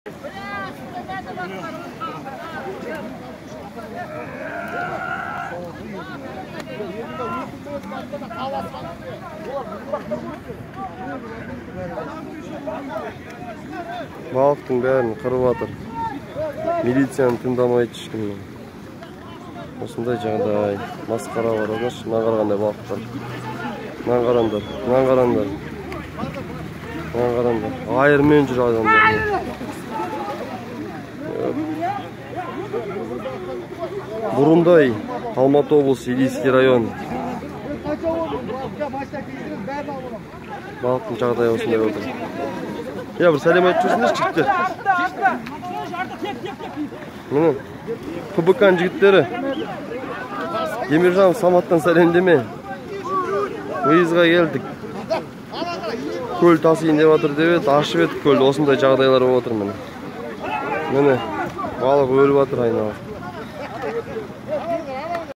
Балықтың бәрін қырып жатыр. Милицияны тыңдамайды ешкім. Осындай жағдай, масқара бар. Мына қарағандай балықтар. Мына қараңдар, мына қараңдар. Мына қараңдар. Айырмен жүр адамдар. Бурундай, Алматы облысы, Илийский район. Балықтың жағдайы осындай болды. Я бір сәлем айтып жүрсіңдерші, жігіттер. Міне, ФБК-ның жігіттері. Еміржан Саматтан сәлемдеме. Выездға келдік. Көл тасиын деп жатыр деп еді, ашып едік көлді. Осындай жағдайлар болып отыр міне. Міне, балық өліп жатыр айналып.